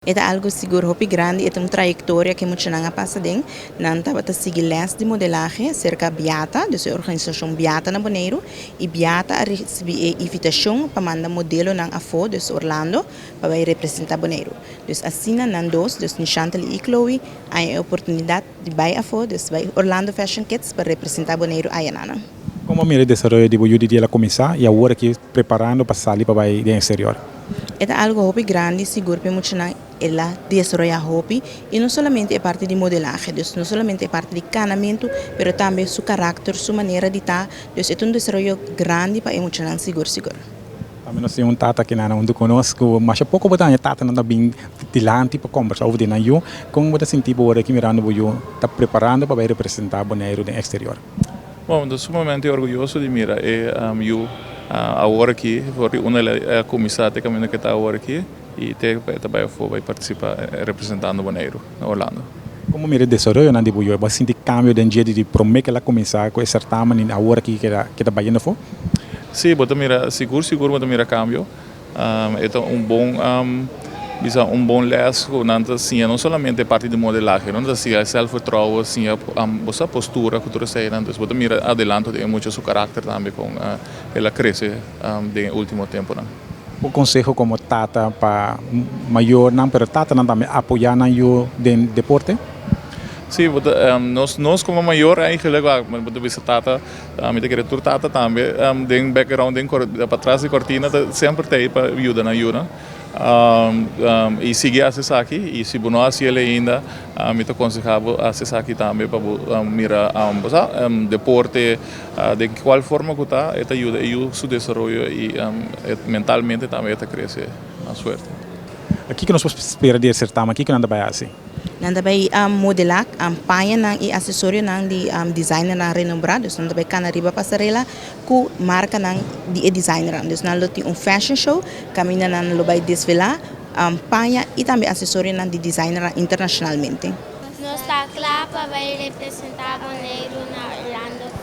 E ta algo sigur hopi grandi, e ta un trayectoria cu muchanan a pasa den. Nan tabata sigui les di modelahe cerca Biata, dus e organisacion Biata na Boneiru, y Biata a ricibi e invitacion pa manda modelonan afo, dus Orlando, pa bay representa Boneiru. Dus asina nan dos, dus Nishantel y Chloe, a e oportunidad di bay afo, dus bay Orlando Fashion Kids pa representa Boneiru ayanan. Con bo mira e desaroyo di bo yu di dia el a cuminsa y awor aki preparando pa sali pa bay den exterior? E ta algo hopi grandi sigur pa e muchanan, el a desaroya hopi y no solamente e parti di modelahe, dus no solamente e parti di canamento, pero tambe su karakter, su manera di ta, dus e ta un desaroyo grandi pa e muchanan sigur sigur. Tambe nos tin un tata aki nan huntu ku nos ku masha poko bo ta haña tatanan ta bin dilanti pa kombersá over di nan yu. Kon bo ta sinti bo ora aki mirando bo yu ta preparando pa bai representá Boneiru den eksterior? Bon, mi ta sumamente orguyoso di mira e yu awor aki for di unda el a kuminsá te kaminda ku e ta awor aki i te ku e ta bai afó bai partisipá representando Boneiru na Orlando. Kon bo mira e desaroyonan di bo yu? Bo a sinti kambio den dje di promé ku el a kuminsá ku e sertamen i awor aki ku e ta bayendo afó? Sí, bo ta mira, sigur sigur bo ta mira kambio. E ta un bon, bisa un bon les ku nan ta siña no solamente e parti di modelahe, no, nan ta siña sèlfvertrouwen, siña bo sa postura ku tur eseinan. Entonces bo ta mira adelanto den e mucha su karakter tambe kon el a krese den e ultimo temponan. Un konseho komo tata pa mayornan, pero tatanan tambe apoyá nan yu den deporte? Sí, bo ta, nos nos komo mayor eigenlijk, bo ta bisa tata, Mi ta kere tur tata tambe den background den patras di cortina ta semper ta ey pa yuda nan yunan y sigui haci esaki y si bo no haci el ainda mi ta conseha bo haci esaki tambe pa bo mira bo sa deporte den cual forma cu ta e ta yuda e yu su desaroyo y mentalmente tambe e ta crece mas fuerte. Kiko nos por spera di e certamen? Kiko nan ta bay haci? Nan ta bay modela pañanan y asesorionan di designernan renombra, dus nan ta bay cana riba pasarela cu marcanan di e designernan. Dus nan lo tin un fashion show caminda nan lo bay desvela paña y tambe asesorionan di designernan internacionalmente. Nos ta cla pa bay representa Boneiru na Orlando.